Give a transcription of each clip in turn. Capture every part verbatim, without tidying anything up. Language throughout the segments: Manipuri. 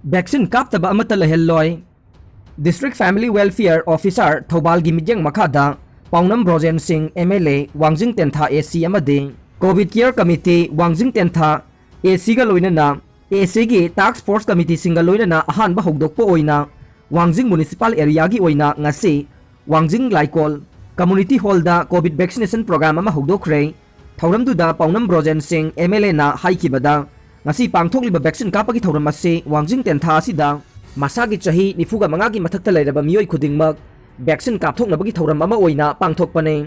ꯚꯦꯛꯁꯤꯟ ꯀꯥꯞꯇꯕ ꯑꯃꯠꯇ ꯂꯩꯍꯜꯂꯣꯏ꯫ District Family Welfare Officer ꯊꯧꯕꯥꯜꯒꯤ ꯃꯤꯠꯌꯦꯡ ꯃꯈꯥꯗ ꯄꯥꯎꯅꯝ ꯕ꯭ꯔꯣꯖꯦꯟ ꯁꯤꯡ, M L A, ꯋꯥꯡꯖꯤꯡ ꯇꯦꯟꯊꯥ A C ꯑꯃꯗꯤ COVID Care Committee ꯋꯥꯡꯖꯤꯡ ꯇꯦꯟꯊꯥ A Cꯒ ꯂꯣꯏꯅꯅ A Cꯒꯤ Task Force Committeeꯁꯤꯡꯒ ꯂꯣꯏꯅꯅ ꯑꯍꯥꯟꯕ ꯍꯧꯗꯣꯛꯄ ꯑꯣꯏꯅ ꯋꯥꯡꯖꯤꯡ Municipal Areaꯒꯤ ꯑꯣꯏꯅ ꯉꯁꯤ ꯋꯥꯡꯖꯤꯡ ꯂꯥꯏꯀꯣꯜ Community Hallꯗ COVID Vaccination Program ꯑꯃ ꯍꯧꯗꯣꯛꯈ꯭ꯔꯦ꯫ ꯊꯧꯔꯝꯗꯨꯗ ꯄꯥꯎꯅꯝ ꯕ꯭ꯔꯣꯖꯦꯟ ꯁꯤꯡ, M L Aꯅ ꯍꯥꯏꯈꯤꯕꯗ, ꯉꯁꯤ ꯄꯥꯡꯊꯣꯛꯂꯤꯕ ꯚꯦꯛꯁꯤꯟ ꯀꯥꯞꯄꯒꯤ ꯊꯧꯔꯝ ꯑꯁꯤ ꯋꯥꯡꯖꯤꯡ ꯇꯦꯟꯊꯥ ꯑꯁꯤꯗ ꯃꯁꯥꯒꯤ ꯆꯍꯤ ꯅꯤꯐꯨꯒ ꯃꯉꯥꯒꯤ ꯃꯊꯛꯇ ꯂꯩꯔꯕ ꯃꯤꯑꯣꯏ ꯈꯨꯗꯤꯡꯃꯛ ꯚꯦꯛꯁꯤꯟ ꯀꯥꯞꯊꯣꯛꯅꯕꯒꯤ ꯊꯧꯔꯝ ꯑꯃ ꯑꯣꯏꯅ ꯄꯥꯡꯊꯣꯛꯄꯅꯤ꯫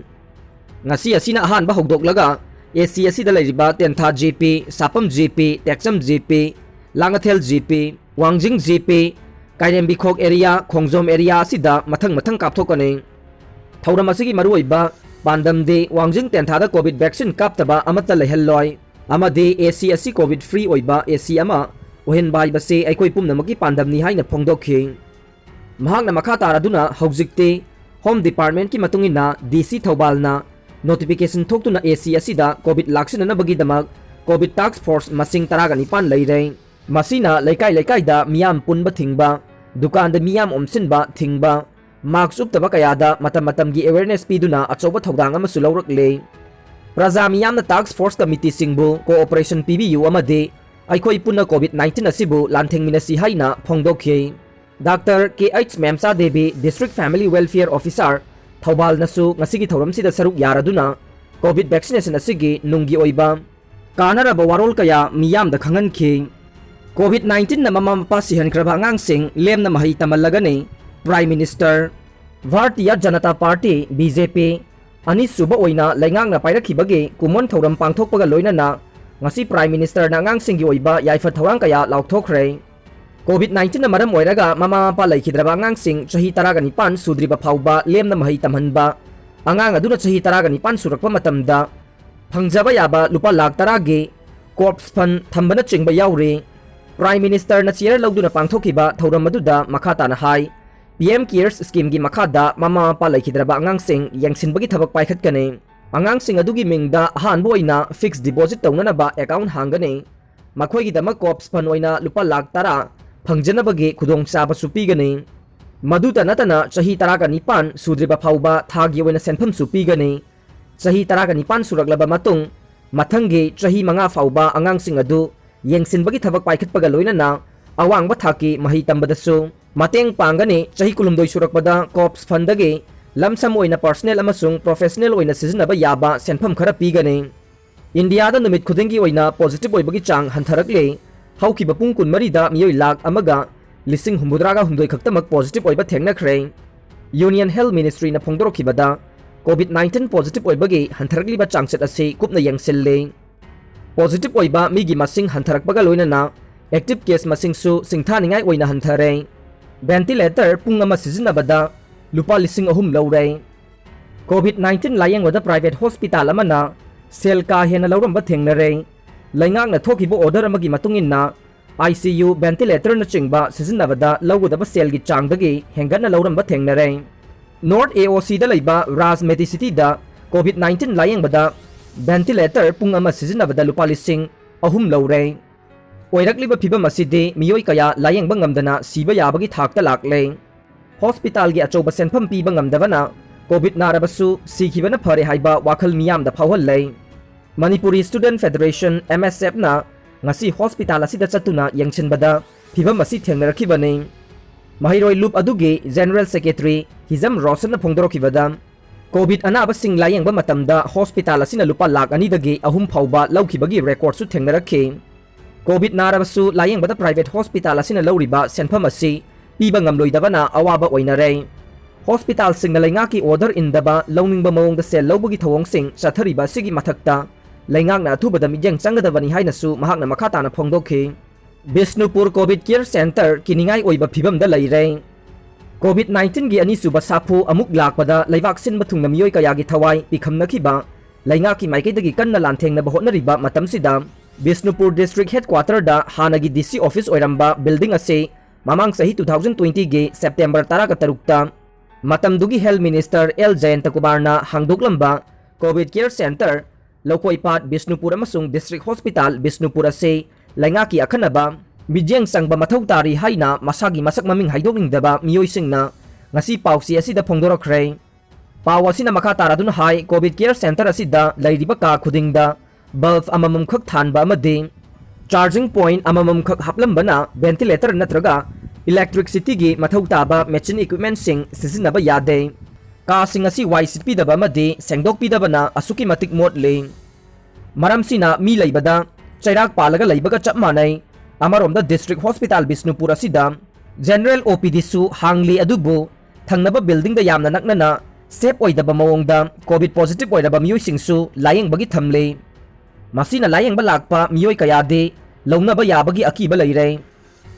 ꯉꯁꯤ ꯑꯁꯤꯅ ꯑꯍꯥꯟꯕ ꯍꯧꯗꯣꯛꯂꯒ A C ꯑꯁꯤꯗ ꯂꯩꯔꯤꯕ ꯇꯦꯟꯊꯥ G P, ꯁꯥꯄꯝ G P, ꯇꯦꯛꯆꯝ G P, Langathel G P, ꯋꯥꯡꯖꯤꯡ G P, ꯀꯥꯏꯔꯦꯝꯕꯤꯈꯣꯛ area, ꯈꯣꯡꯖꯣꯝ area ꯑꯁꯤꯗ ꯃꯊꯪ ꯃꯊꯪ ꯀꯥꯞꯊꯣꯛꯀꯅꯤ꯫ ꯊꯧꯔꯝ ꯑꯁꯤꯒꯤ ꯃꯔꯨꯑꯣꯏꯕ ꯄꯥꯟꯗꯝꯗꯤ ꯋꯥꯡꯖꯤꯡ ꯇꯦꯟꯊꯥꯗ COVID vaccine ꯀꯥꯞꯇꯕ ꯑꯃꯠꯇ ꯂꯩꯍꯜꯂꯣꯏ ꯑꯃꯗꯤ A C ꯑꯁꯤ COVID free ꯑꯣꯏꯕ A C ꯑꯃ ꯑꯣꯏꯍꯟꯕ ꯍꯥꯏꯕꯁꯤ ꯑꯩꯈꯣꯏ ꯄꯨꯝꯅꯃꯛꯀꯤ ꯄꯥꯟꯗꯝꯅꯤ ꯍꯥꯏꯅ ꯐꯣꯡꯗꯣꯛꯈꯤ꯫ ꯃꯍꯥꯛꯅ ꯃꯈꯥ ꯇꯥꯔꯗꯨꯅ ꯍꯧꯖꯤꯛꯇꯤ Home Departmentꯀꯤ ꯃꯇꯨꯡ ꯏꯟꯅ D C ꯊꯧꯕꯥꯜꯅ notification ꯊꯣꯛꯇꯨꯅ A C ꯑꯁꯤꯗ COVID ꯂꯥꯛꯁꯤꯟꯅꯅꯕꯒꯤꯗꯃꯛ COVID task force ꯃꯁꯤꯡ ꯇꯔꯥꯒ ꯅꯤꯄꯥꯟ ꯂꯩꯔꯦ꯫ ꯃꯁꯤꯅ ꯂꯩꯀꯥꯏ ꯂꯩꯀꯥꯏꯗ ꯃꯤꯌꯥꯝ ꯄꯨꯟꯕ ꯊꯤꯡꯕ, ꯗꯨꯀꯥꯟꯗ ꯃꯤꯌꯥꯝ ꯑꯣꯝꯁꯤꯟꯕ ꯊꯤꯡꯕ, mask ꯎꯞꯇꯕ ꯀꯌꯥꯗ ꯃꯇꯝ ꯃꯇꯝꯒꯤ awareness ꯄꯤꯗꯨꯅ ꯑꯆꯧꯕ ꯊꯧꯗꯥꯡ ꯑꯃꯁꯨ ꯂꯧꯔꯛꯂꯦ꯫ ꯄ꯭ꯔꯖꯥ ꯃꯤꯌꯥꯝꯅ task force committeeꯁꯤꯡꯕꯨ cooperation ꯄꯤꯕꯤꯌꯨ ꯑꯃꯗꯤ ꯑꯩꯈꯣꯏ ꯄꯨꯟꯅ COVID nineteen ꯑꯁꯤꯕꯨ ꯂꯥꯟꯊꯦꯡꯃꯤꯟꯅꯁꯤ ꯍꯥꯏꯅ ꯐꯣꯡꯗꯣꯛꯈꯤ꯫ Doctor K H ꯃꯦꯝꯆꯥ Devi, District Family Welfare Officer, ꯊꯧꯕꯥꯜꯅꯁꯨ ꯉꯁꯤꯒꯤ ꯊꯧꯔꯝꯁꯤꯗ ꯁꯔꯨꯛ ꯌꯥꯔꯗꯨꯅ COVID vaccination ꯑꯁꯤꯒꯤ ꯅꯨꯡꯒꯤ ꯑꯣꯏꯕ ꯀꯥꯟꯅꯔꯕ ꯋꯥꯔꯣꯜ ꯀꯌꯥ ꯃꯤꯌꯥꯝꯗ ꯈꯪꯍꯟꯈꯤ꯫ COVID nineteenꯅ ꯃꯃꯥ ꯃꯄꯥ ꯁꯤꯍꯟꯈ꯭ꯔꯕ ꯑꯉꯥꯡꯁꯤꯡ ꯂꯦꯝꯅ ꯃꯍꯩ ꯇꯝꯍꯜꯂꯒꯅꯤ꯫ Prime Minister, Bharatiya Janata Party, B J P, ꯑꯅꯤꯁꯨꯕ ꯑꯣꯏꯅ ꯂꯩꯉꯥꯛꯅ ꯄꯥꯏꯔꯛꯈꯤꯕꯒꯤ ꯀꯨꯝꯑꯣꯟ ꯊꯧꯔꯝ ꯄꯥꯡꯊꯣꯛꯄꯒ ꯂꯣꯏꯅꯅ ꯉꯁꯤ Prime Ministerꯅ ꯑꯉꯥꯡꯁꯤꯡꯒꯤ ꯑꯣꯏꯕ ꯌꯥꯏꯐ ꯊꯧꯔꯥꯡ ꯀꯌꯥ ꯂꯥꯎꯊꯣꯛꯈ꯭ꯔꯦ꯫ COVID nineteenꯅ ꯃꯔꯝ ꯑꯣꯏꯔꯒ ꯃꯃꯥ ꯃꯄꯥ ꯂꯩꯈꯤꯗ꯭ꯔꯕ ꯑꯉꯥꯡꯁꯤꯡ ꯆꯍꯤ ꯇꯔꯥꯒ ꯅꯤꯄꯥꯟ ꯁꯨꯗ꯭ꯔꯤꯕ ꯐꯥꯎꯕ ꯂꯦꯝꯅ ꯃꯍꯩ ꯇꯝꯍꯟꯕ, ꯑꯉꯥꯡ ꯑꯗꯨꯅ ꯆꯍꯤ ꯇꯔꯥꯒ ꯅꯤꯄꯥꯟ ꯁꯨꯔꯛꯄ ꯃꯇꯝꯗ ꯐꯪꯖꯕ ꯌꯥꯕ ꯂꯨꯄꯥ ꯂꯥꯈ ꯇꯔꯥꯒꯤ corpse fund ꯊꯝꯕꯅꯆꯤꯡꯕ ꯌꯥꯎꯔꯤ꯫ Prime Ministerꯅ chair ꯂꯧꯗꯨꯅ ꯄꯥꯡꯊꯣꯛꯈꯤꯕ ꯊꯧꯔꯝ ꯑꯗꯨꯗ ꯃꯈꯥ ꯇꯥꯅ ꯍꯥꯏ, P M Cares Schemeꯒꯤ ꯃꯈꯥꯗ ꯃꯃꯥ ꯃꯄꯥ ꯂꯩꯈꯤꯗ꯭ꯔꯕ ꯑꯉꯥꯡꯁꯤꯡ ꯌꯦꯡꯁꯤꯟꯕꯒꯤ ꯊꯕꯛ ꯄꯥꯏꯈꯠꯀꯅꯤ꯫ ꯑꯉꯥꯡꯁꯤꯡ ꯑꯗꯨꯒꯤ ꯃꯤꯡꯗ ꯑꯍꯥꯟꯕ ꯑꯣꯏꯅ fixed deposit ꯇꯧꯅꯅꯕ account ꯍꯥꯡꯒꯅꯤ꯫ ꯃꯈꯣꯏꯒꯤꯗꯃꯛ corpse fund ꯑꯣꯏꯅ ꯂꯨꯄꯥ ꯂꯥꯈ ꯇꯔꯥ, ꯐꯪꯖꯅꯕꯒꯤ ꯈꯨꯗꯣꯡꯆꯥꯕꯁꯨ ꯄꯤꯒꯅꯤ꯫ ꯃꯗꯨꯇ ꯅꯠꯇꯅ ꯆꯍꯤ ꯇꯔꯥꯒ ꯅꯤꯄꯥꯟ ꯁꯨꯗ꯭ꯔꯤꯕ ꯐꯥꯎꯕ ꯊꯥꯒꯤ ꯑꯣꯏꯅ ꯁꯦꯟꯐꯝꯁꯨ ꯄꯤꯒꯅꯤ꯫ ꯆꯍꯤ ꯇꯔꯥꯒ ꯅꯤꯄꯥꯟ ꯁꯨꯔꯛꯂꯕ ꯃꯇꯨꯡ ꯃꯊꯪꯒꯤ ꯆꯍꯤ ꯃꯉꯥ ꯐꯥꯎꯕ ꯑꯉꯥꯡꯁꯤꯡ ꯑꯗꯨ ꯌꯦꯡꯁꯤꯟꯕꯒꯤ ꯊꯕꯛ ꯄꯥꯏꯈꯠꯄꯒ ꯂꯣꯏꯅꯅ ꯑꯋꯥꯡꯕ ꯊꯥꯛꯀꯤ ꯃꯍꯩ ꯇꯝꯕꯗꯁꯨ ꯃꯇꯦꯡ ꯄꯥꯡꯒꯅꯤ꯫ ꯆꯍꯤ ꯀꯨꯟꯍꯨꯝꯗꯣꯏ ꯁꯨꯔꯛꯄꯗ COAPS fundꯗꯒꯤ ꯂꯝꯁꯝ ꯑꯣꯏꯅ personal ꯑꯃꯁꯨꯡ professional ꯑꯣꯏꯅ ꯁꯤꯖꯤꯟꯅꯕ ꯌꯥꯕ ꯁꯦꯟꯐꯝ ꯈꯔ ꯄꯤꯒꯅꯤ꯫ ꯏꯟꯗꯤꯌꯥꯗ ꯅꯨꯃꯤꯠ ꯈꯨꯗꯤꯡꯒꯤ ꯑꯣꯏꯅ positive ꯑꯣꯏꯕꯒꯤ ꯆꯥꯡ ꯍꯟꯊꯔꯛꯂꯦ꯫ ꯍꯧꯈꯤꯕ ꯄꯨꯡ ꯀꯨꯟꯃꯔꯤꯗ ꯃꯤꯑꯣꯏ ꯂꯥꯈ ꯑꯃꯒ ꯂꯤꯁꯤꯡ ꯍꯨꯝꯐꯨꯇꯔꯥꯒ ꯍꯨꯝꯗꯣꯏ ꯈꯛꯇꯃꯛ positive ꯑꯣꯏꯕ ꯊꯦꯡꯅꯈ꯭ꯔꯦ꯫ Union Health Ministryꯅ ꯐꯣꯡꯗꯣꯔꯛꯈꯤꯕꯗ COVID nineteen positive ꯑꯣꯏꯕꯒꯤ ꯍꯟꯊꯔꯛꯂꯤꯕ ꯆꯥꯡꯆꯠ ꯑꯁꯤ ꯀꯨꯞꯅ ꯌꯦꯡꯁꯤꯜꯂꯤ꯫ Positive ꯑꯣꯏꯕ ꯃꯤꯒꯤ ꯃꯁꯤꯡ ꯍꯟꯊꯔꯛꯄꯒ ꯂꯣꯏꯅꯅ active case ꯃꯁꯤꯡꯁꯨ ꯁꯤꯡꯊꯥꯅꯤꯡꯉꯥꯏ ꯑꯣꯏꯅ ꯍꯟꯊꯔꯦ꯫ Ventilator ꯄꯨꯡ ꯑꯃ ꯁꯤꯖꯤꯟꯅꯕꯗ ꯂꯨꯄꯥ ꯂꯤꯁꯤꯡ ꯑꯍꯨꯝ ꯂꯧꯔꯦ꯫ COVID nineteen ꯂꯥꯌꯦꯡꯕꯗ private hospital ꯑꯃꯅ ꯁꯦꯜ ꯀꯥ ꯍꯦꯟꯅ ꯂꯧꯔꯝꯕ ꯊꯦꯡꯅꯔꯦ꯫ ꯂꯩꯉꯥꯛꯅ ꯊꯣꯛꯈꯤꯕ order ꯑꯃꯒꯤ ꯃꯇꯨꯡ ꯏꯟꯅ ICU, ventilatorꯅꯆꯤꯡꯕ ꯁꯤꯖꯤꯟꯅꯕꯗ ꯂꯧꯒꯗꯕ ꯁꯦꯜꯒꯤ ꯆꯥꯡꯗꯒꯤ ꯍꯦꯟꯒꯠꯅ ꯂꯧꯔꯝꯕ ꯊꯦꯡꯅꯔꯦ꯫ North AOCꯗ ꯂꯩꯕ Raj Medicityꯗ COVID nineteen ꯂꯥꯌꯦꯡꯕꯗ ventilator ꯄꯨꯡ ꯑꯃ ꯁꯤꯖꯤꯟꯅꯕꯗ ꯂꯨꯄꯥ ꯂꯤꯁꯤꯡ ꯑꯍꯨꯝ ꯂꯧꯔꯦ꯫ ꯑꯣꯏꯔꯛꯂꯤꯕ ꯐꯤꯚꯝ ꯑꯁꯤꯗꯤ ꯃꯤꯑꯣꯏ ꯀꯌꯥ ꯂꯥꯌꯦꯡꯕ ꯉꯝꯗꯅ ꯁꯤꯕ ꯌꯥꯕꯒꯤ ꯊꯥꯛꯇ ꯂꯥꯛꯂꯦ꯫ Hospitalꯒꯤ ꯑꯆꯧꯕ ꯁꯦꯟꯐꯝ ꯄꯤꯕ ꯉꯝꯗꯕꯅ COVID ꯅꯥꯔꯕꯁꯨ ꯁꯤꯈꯤꯕꯅ ꯐꯔꯦ ꯍꯥꯏꯕ ꯋꯥꯈꯜ ꯃꯤꯌꯥꯝꯗ ꯐꯥꯎꯍꯜꯂꯦ꯫ Manipuri Student Federation, MSFꯅ ꯉꯁꯤ hospital ꯑꯁꯤꯗ ꯆꯠꯇꯨꯅ ꯌꯦꯡꯁꯤꯟꯕꯗ ꯐꯤꯚꯝ ꯑꯁꯤ ꯊꯦꯡꯅꯔꯛꯈꯤꯕꯅꯤ꯫ ꯃꯍꯩꯔꯣꯏ ꯂꯨꯞ ꯑꯗꯨꯒꯤ General Secretary ꯍꯤꯖꯝ ꯔꯣꯁꯟꯅ ꯐꯣꯡꯗꯣꯔꯛꯈꯤꯕꯗ, COVID ꯑꯅꯥꯕꯁꯤꯡ ꯂꯥꯌꯦꯡꯕ ꯃꯇꯝꯗ hospital ꯑꯁꯤꯅ ꯂꯨꯄꯥ ꯂꯥꯈ ꯑꯅꯤꯗꯒꯤ ꯑꯍꯨꯝ ꯐꯥꯎꯕ ꯂꯧꯈꯤꯕꯒꯤ recordꯁꯨ ꯊꯦꯡꯅꯔꯛꯈꯤ꯫ COVID ꯅꯥꯔꯕꯁꯨ ꯂꯥꯌꯦꯡꯕꯗ private hospital ꯑꯁꯤꯅ ꯂꯧꯔꯤꯕ ꯁꯦꯟꯐꯝ ꯑꯁꯤ ꯄꯤꯕ ꯉꯝꯂꯣꯏꯗꯕꯅ ꯑꯋꯥꯕ ꯑꯣꯏꯅꯔꯦ꯫ Hospitalꯁꯤꯡꯅ ꯂꯩꯉꯥꯛꯀꯤ order ꯏꯟꯗꯕ ꯂꯧꯅꯤꯡꯕ ꯃꯑꯣꯡꯗ ꯁꯦꯜ ꯂꯧꯕꯒꯤ ꯊꯧꯑꯣꯡꯁꯤꯡ ꯆꯠꯊꯔꯤꯕ ꯑꯁꯤꯒꯤ ꯃꯊꯛꯇ ꯂꯩꯉꯥꯛꯅ ꯑꯊꯨꯕꯗ ꯃꯤꯠꯌꯦꯡ ꯆꯪꯒꯗꯕꯅꯤ ꯍꯥꯏꯅꯁꯨ ꯃꯍꯥꯛꯅ ꯃꯈꯥ ꯇꯥꯅ ꯐꯣꯡꯗꯣꯛꯈꯤ꯫ Bishnupur COVID Care Center ꯀꯤꯅꯤꯡꯉꯥꯏ ꯑꯣꯏꯕ ꯐꯤꯚꯝꯗ ꯂꯩꯔꯦ꯫ COVID nineteenꯒꯤ ꯑꯅꯤꯁꯨꯕ ꯁꯥꯐꯨ ꯑꯃꯨꯛ ꯂꯥꯛꯄꯗ ꯂꯩꯕꯥꯛ ꯁꯤꯟꯕ ꯊꯨꯡꯅ ꯃꯤꯑꯣꯏ ꯀꯌꯥꯒꯤ ꯊꯋꯥꯏ ꯄꯤꯈꯝꯅꯈꯤꯕ ꯂꯩꯉꯥꯛꯀꯤ ꯃꯥꯏꯀꯩꯗꯒꯤ ꯀꯟꯅ ꯂꯥꯟꯊꯦꯡꯅꯕ ꯍꯣꯠꯅꯔꯤꯕ ꯃꯇꯝꯁꯤꯗ, ꯕꯤꯁꯅꯨꯄꯨꯔ District Headquarterꯗ ꯍꯥꯟꯅꯒꯤ DC office ꯑꯣꯏꯔꯝꯕ building ꯑꯁꯤ ꯃꯃꯥꯡ ꯆꯍꯤ two thousand twentyꯒꯤ September ꯇꯔꯥꯒ ꯇꯔꯨꯛꯇ ꯃꯇꯝꯗꯨꯒꯤ Health Minister ꯑꯦꯜ ꯖꯌꯟꯇꯀꯨꯃꯥꯔꯅ ꯍꯥꯡꯗꯣꯛꯂꯝꯕ COVID Care Center, Loukoipat Bishnupur ꯑꯃꯁꯨꯡ District Hospital ꯕꯤꯁꯅꯨꯄꯨꯔ ꯑꯁꯤ ꯂꯩꯉꯥꯛꯀꯤ ꯑꯈꯟꯅꯕ ꯃꯤꯠꯌꯦꯡ ꯆꯪꯕ ꯃꯊꯧ ꯇꯥꯔꯤ ꯍꯥꯏꯅ ꯃꯁꯥꯒꯤ ꯃꯁꯛ ꯃꯃꯤꯡ ꯍꯥꯏꯗꯣꯛꯅꯤꯡꯗꯕ ꯃꯤꯑꯣꯏꯁꯤꯡꯅ ꯉꯁꯤ ꯄꯥꯎꯆꯦ ꯑꯁꯤꯗ ꯐꯣꯡꯗꯣꯔꯛꯈ꯭ꯔꯦ꯫ ꯄꯥꯎ ꯑꯁꯤꯅ ꯃꯈꯥ ꯇꯥꯔꯗꯨꯅ ꯍꯥꯏ, COVID care center ꯑꯁꯤꯗ ꯂꯩꯔꯤꯕ ꯀꯥ ꯈꯨꯗꯤꯡꯗ bulb ꯑꯃꯃꯝꯈꯛ ꯊꯥꯟꯕ ꯑꯃꯗꯤ charging point ꯑꯃꯃꯝꯈꯛ ꯍꯥꯞꯂꯝꯕꯅ ventilator ꯅꯠꯇ꯭ꯔꯒ electricityꯒꯤ ꯃꯊꯧ ꯇꯥꯕ machine equipmentꯁꯤꯡ ꯁꯤꯖꯤꯟꯅꯕ ꯌꯥꯗꯦ꯫ ꯀꯥꯁꯤꯡ ꯑꯁꯤ ꯋꯥꯏ ꯁꯤꯠꯄꯤꯗꯕ ꯑꯃꯗꯤ ꯁꯦꯡꯗꯣꯛꯄꯤꯗꯕꯅ ꯑꯁꯨꯛꯀꯤ ꯃꯇꯤꯛ ꯃꯣꯠꯂꯤ꯫ ꯃꯔꯝꯁꯤꯅ ꯃꯤ ꯂꯩꯕꯗ ꯆꯩꯔꯥꯛ ꯄꯥꯜꯂꯒ ꯂꯩꯕꯒ ꯆꯞ ꯃꯥꯟꯅꯩ꯫ ꯑꯃꯔꯣꯝꯗ district hospital ꯕꯤꯁꯅꯨꯄꯨꯔ ꯑꯁꯤꯗ general OPDꯁꯨ ꯍꯥꯡꯂꯤ, ꯑꯗꯨꯕꯨ ꯊꯪꯅꯕ buildingꯗ ꯌꯥꯝꯅ ꯅꯛꯅꯅ safe ꯑꯣꯏꯗꯕ ꯃꯑꯣꯡꯗ COVID positive ꯑꯣꯏꯔꯕ ꯃꯤꯑꯣꯏꯁꯤꯡꯁꯨ ꯂꯥꯌꯦꯡꯕꯒꯤ ꯊꯝꯂꯤ꯫ ꯃꯁꯤꯅ ꯂꯥꯌꯦꯡꯕ ꯂꯥꯛꯄ ꯃꯤꯑꯣꯏ ꯀꯌꯥꯗꯤ ꯂꯧꯅꯕ ꯌꯥꯕꯒꯤ ꯑꯀꯤꯕ ꯂꯩꯔꯦ꯫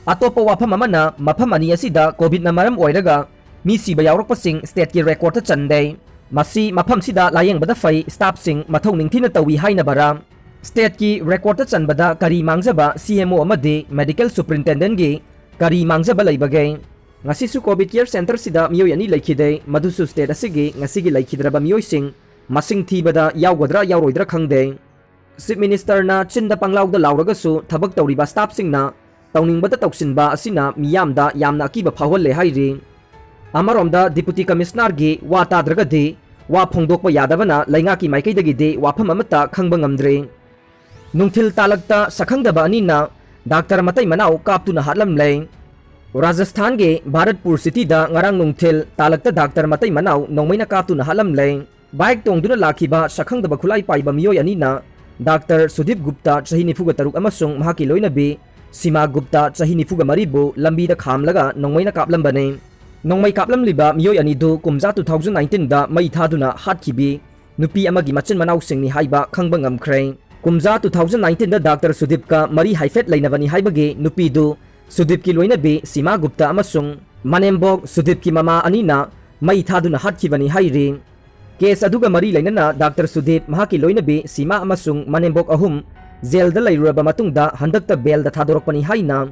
ꯑꯇꯣꯞꯄ ꯋꯥꯐꯝ ꯑꯃꯅ, ꯃꯐꯝ ꯑꯅꯤ ꯑꯁꯤꯗ COVIDꯅ ꯃꯔꯝ ꯑꯣꯏꯔꯒ ꯃꯤ ꯁꯤꯕ ꯌꯥꯎꯔꯛꯄꯁꯤꯡ stateꯀꯤ recordꯇ ꯆꯟꯗꯦ꯫ ꯃꯁꯤ ꯃꯐꯝꯁꯤꯗ ꯂꯥꯌꯦꯡꯕꯗ ꯐꯩ, staffꯁꯤꯡ ꯃꯊꯧ ꯅꯤꯡꯊꯤꯅ ꯇꯧꯏ ꯍꯥꯏꯅꯕꯔꯥ? Stateꯀꯤ recordꯇ ꯆꯟꯕꯗ ꯀꯔꯤ ꯃꯥꯡꯖꯕ CMO ꯑꯃꯗꯤ medical superintendentꯒꯤ ꯀꯔꯤ ꯃꯥꯡꯖꯕ ꯂꯩꯕꯒꯦ? ꯉꯁꯤꯁꯨ COVID care centreꯁꯤꯗ ꯃꯤꯑꯣꯏ ꯑꯅꯤ ꯂꯩꯈꯤꯗꯦ, ꯃꯗꯨꯁꯨ state ꯑꯁꯤꯒꯤ ꯉꯁꯤꯒꯤ ꯂꯩꯈꯤꯗ꯭ꯔꯕ ꯃꯤꯑꯣꯏꯁꯤꯡ ꯃꯁꯤꯡ ꯊꯤꯕꯗ ꯌꯥꯎꯒꯗ꯭ꯔꯥ ꯌꯥꯎꯔꯣꯏꯗ꯭ꯔꯥ ꯈꯪꯗꯦ꯫ Chief Ministerꯅ ꯆꯤꯟꯗ ꯄꯪꯂꯥꯎꯗ ꯂꯥꯎꯔꯒꯁꯨ ꯊꯕꯛ ꯇꯧꯔꯤꯕ staffꯁꯤꯡꯅ ꯇꯧꯅꯤꯡꯕꯗ ꯇꯧꯁꯤꯟꯕ ꯑꯁꯤꯅ ꯃꯤꯌꯥꯝꯗ ꯌꯥꯝꯅ ꯑꯀꯤꯕ ꯐꯥꯎꯍꯜꯂꯦ ꯍꯥꯏꯔꯤ꯫ ꯑꯃꯔꯣꯝꯗ Deputy Commissionerꯒꯤ ꯋꯥ ꯇꯥꯗ꯭ꯔꯒꯗꯤ ꯋꯥ ꯐꯣꯡꯗꯣꯛꯄ ꯌꯥꯗꯕꯅ ꯂꯩꯉꯥꯛꯀꯤ ꯃꯥꯏꯀꯩꯗꯒꯤꯗꯤ ꯋꯥꯐꯝ ꯑꯃꯠꯇ ꯈꯪꯕ ꯉꯝꯗ꯭ꯔꯤ꯫ ꯅꯨꯡꯊꯤꯜ ꯇꯥꯂꯛꯇ ꯁꯛꯈꯪꯗꯕ ꯑꯅꯤꯅ doctor ꯃꯇꯩ ꯃꯅꯥꯎ ꯀꯥꯞꯇꯨꯅ ꯍꯥꯠꯂꯝꯂꯦ꯫ ꯔꯥꯖꯁꯊꯥꯟꯒꯤ ꯚꯥꯔꯠꯄꯨꯔ cityꯗ ꯉꯔꯥꯡ ꯅꯨꯡꯊꯤꯜ ꯇꯥꯂꯛꯇ doctor ꯃꯇꯩ ꯃꯅꯥꯎ ꯅꯣꯡꯃꯩꯅ ꯀꯥꯞꯇꯨꯅ ꯍꯥꯠꯂꯝꯂꯦ꯫ Bike ꯇꯣꯡꯗꯨꯅ ꯂꯥꯛꯈꯤꯕ ꯁꯛꯈꯪꯗꯕ ꯈꯨꯠꯂꯥꯏ ꯄꯥꯏꯕ ꯃꯤꯑꯣꯏ ꯑꯅꯤꯅ doctor ꯁꯨꯗꯤꯞ ꯒꯨꯞꯇꯥ, ꯆꯍꯤ ꯅꯤꯐꯨꯒ ꯇꯔꯨꯛ, ꯑꯃꯁꯨꯡ ꯃꯍꯥꯛꯀꯤ ꯂꯣꯏꯅꯕꯤ ꯁꯤꯃꯥ ꯒꯨꯞꯇꯥ, ꯆꯍꯤ ꯅꯤꯐꯨꯒ ꯃꯔꯤꯕꯨ ꯂꯝꯕꯤꯗ ꯈꯥꯝꯂꯒ ꯅꯣꯡꯃꯩꯅ ꯀꯥꯞꯂꯝꯕꯅꯤ꯫ ꯅꯣꯡꯃꯩ ꯀꯥꯞꯂꯝꯂꯤꯕ ꯃꯤꯑꯣꯏ ꯑꯅꯤꯗꯨ ꯀꯨꯝꯖꯥ two thousand nineteenꯗ ꯃꯩ ꯊꯥꯗꯨꯅ ꯍꯥꯠꯈꯤꯕꯤ ꯅꯨꯄꯤ ꯑꯃꯒꯤ ꯃꯆꯤꯟ ꯃꯅꯥꯎꯁꯤꯡꯅꯤ ꯍꯥꯏꯕ ꯈꯪꯕ ꯉꯝꯈ꯭ꯔꯦ꯫ ꯀꯨꯝꯖꯥ two thousand nineteenꯗ doctor ꯁꯨꯗꯤꯞꯀ ꯃꯔꯤ ꯍꯥꯏꯐꯦꯠ ꯂꯩꯅꯕꯅꯤ ꯍꯥꯏꯕꯒꯤ ꯅꯨꯄꯤꯗꯨ ꯁꯨꯗꯤꯞꯀꯤ ꯂꯣꯏꯅꯕꯤ ꯁꯤꯃꯥ ꯒꯨꯞꯇꯥ ꯑꯃꯁꯨꯡ ꯃꯅꯦꯝꯕꯣꯛ ꯁꯨꯗꯤꯞꯀꯤ ꯃꯃꯥ ꯑꯅꯤꯅ ꯃꯩ ꯊꯥꯗꯨꯅ ꯍꯥꯠꯈꯤꯕꯅꯤ ꯍꯥꯏꯔꯤ꯫ Case ꯑꯗꯨꯒ ꯃꯔꯤ ꯂꯩꯅꯅ doctor ꯁꯨꯗꯤꯞ, ꯃꯍꯥꯛꯀꯤ ꯂꯣꯏꯅꯕꯤ ꯁꯤꯃꯥ ꯑꯃꯁꯨꯡ ꯃꯅꯦꯝꯕꯣꯛ ꯑꯍꯨꯝ jailꯗ ꯂꯩꯔꯨꯔꯕ ꯃꯇꯨꯡꯗ ꯍꯟꯗꯛꯇ bailꯗ ꯊꯥꯗꯣꯔꯛꯄꯅꯤ ꯍꯥꯏꯅ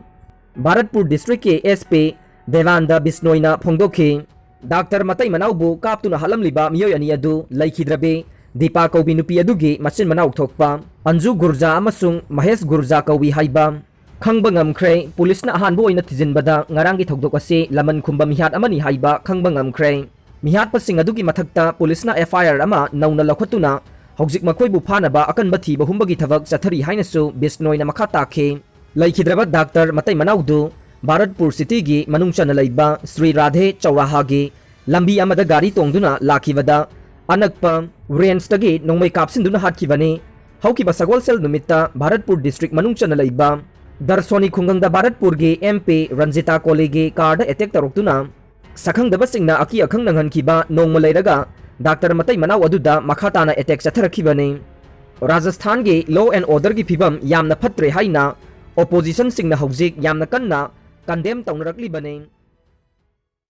ꯚꯥꯔꯠꯄꯨꯔ districtꯀꯤ SP ꯗꯦꯕꯥꯟꯗ ꯕꯤꯁꯅꯣꯏꯅ ꯐꯣꯡꯗꯣꯛꯈꯤ꯫ Doctor ꯃꯇꯩ ꯃꯅꯥꯎꯕꯨ ꯀꯥꯞꯇꯨꯅ ꯍꯥꯠꯂꯝꯂꯤꯕ ꯃꯤꯑꯣꯏ ꯑꯅꯤ ꯑꯗꯨ ꯂꯩꯈꯤꯗ꯭ꯔꯕꯤ ꯗꯤꯄꯥ ꯀꯧꯕꯤ ꯅꯨꯄꯤ ꯑꯗꯨꯒꯤ ꯃꯆꯤꯟ ꯃꯅꯥꯎ ꯊꯣꯛꯄ ꯑꯟꯖꯨ ꯒꯨꯔꯖꯥ ꯑꯃꯁꯨꯡ ꯃꯍꯦꯁ ꯒꯨꯔꯖꯥ ꯀꯧꯏ ꯍꯥꯏꯕ꯫ ꯈꯪꯕ ꯉꯝꯈ꯭ꯔꯦ꯫ ꯄꯨꯂꯤꯁꯅ ꯑꯍꯥꯟꯕ ꯑꯣꯏꯅ ꯊꯤꯖꯤꯟꯕꯗ ꯉꯔꯥꯡꯒꯤ ꯊꯧꯗꯣꯛ ꯑꯁꯤ ꯂꯃꯟ ꯈꯨꯝꯕ ꯃꯤꯍꯥꯠ ꯑꯃꯅꯤ ꯍꯥꯏꯕ ꯈꯪꯕ ꯉꯝꯈ꯭ꯔꯦ꯫ ꯃꯤꯍꯥꯠꯄꯁꯤꯡ ꯑꯗꯨꯒꯤ ꯃꯊꯛꯇ ꯄꯨꯂꯤꯁꯅ F I R ꯑꯃ ꯅꯧꯅ ꯂꯧꯈꯠꯇꯨꯅ ꯍꯧꯖꯤꯛ ꯃꯈꯣꯏꯕꯨ ꯐꯥꯅꯕ ꯑꯀꯟꯕ ꯊꯤꯕ ꯍꯨꯝꯕꯒꯤ ꯊꯕꯛ ꯆꯠꯊꯔꯤ ꯍꯥꯏꯅꯁꯨ ꯕꯤꯁꯅꯣꯏꯅ ꯃꯈꯥ ꯇꯥꯈꯤ꯫ ꯂꯩꯈꯤꯗ꯭ꯔꯕ ꯗꯥꯛꯇꯔ ꯃꯇꯩ ꯃꯅꯥꯎꯗꯨ ꯚꯥꯔꯠꯄꯨꯔ ꯁꯤꯇꯤꯒꯤ ꯃꯅꯨꯡ ꯆꯟꯅ ꯂꯩꯕ ꯁ꯭ꯔꯤ ꯔꯥꯙꯦ ꯆꯧꯔꯥꯍꯥꯒꯤ ꯂꯝꯕꯤ ꯑꯃꯗ ꯒꯥꯔꯤ ꯇꯣꯡꯗꯨꯅ ꯂꯥꯛꯈꯤꯕꯗ ꯑꯅꯛꯄ ꯔꯦꯟꯖꯇꯒꯤ ꯅꯣꯡꯃꯩ ꯀꯥꯞꯁꯤꯟꯗꯨꯅ ꯍꯥꯠꯈꯤꯕꯅꯤ꯫ ꯍꯧꯈꯤꯕ ꯁꯒꯣꯜꯁꯦꯜ ꯅꯨꯃꯤꯠꯇ ꯚꯥꯔꯠꯄꯨꯔ ꯗꯤꯁꯇ꯭ꯔꯤꯛ ꯃꯅꯨꯡ ꯆꯟꯅ ꯂꯩꯕ ꯗꯔꯁꯣꯅꯤ ꯈꯨꯡꯒꯪꯗ ꯚꯥꯔꯠꯄꯨꯔꯒꯤ M P ꯔꯟꯖꯤꯇꯥ ꯀꯣꯂꯤꯒꯤ ꯀꯥꯔꯗ ꯑꯦꯇꯦꯛ ꯇꯧꯔꯛꯇꯨꯅ ꯁꯛꯈꯪꯗꯕꯁꯤꯡꯅ ꯑꯀꯤ ꯑꯈꯪ ꯅꯪꯍꯟꯈꯤꯕ ꯅꯣꯡꯃ ꯂꯩꯔꯒ ꯗꯥꯛꯇꯔ ꯃꯇꯩ ꯃꯅꯥꯎ ꯑꯗꯨꯗ ꯃꯈꯥ ꯇꯥꯅ ꯑꯦꯇꯦꯛ ꯆꯠꯊꯔꯛꯈꯤꯕꯅꯤ꯫ ꯔꯥꯖꯁꯊꯥꯟꯒꯤ law and orderꯒꯤ ꯐꯤꯕꯝ ꯌꯥꯝꯅ ꯐꯠꯇ꯭ꯔꯦ ꯍꯥꯏꯅ ꯑꯣꯄꯣꯖꯤꯁꯟꯁꯤꯡꯅ ꯍꯧꯖꯤꯛ ꯌꯥꯝꯅ ꯀꯟꯅ ꯀꯟꯗꯦꯝ ꯇꯧꯅꯔꯛꯂꯤꯕꯅꯤ꯫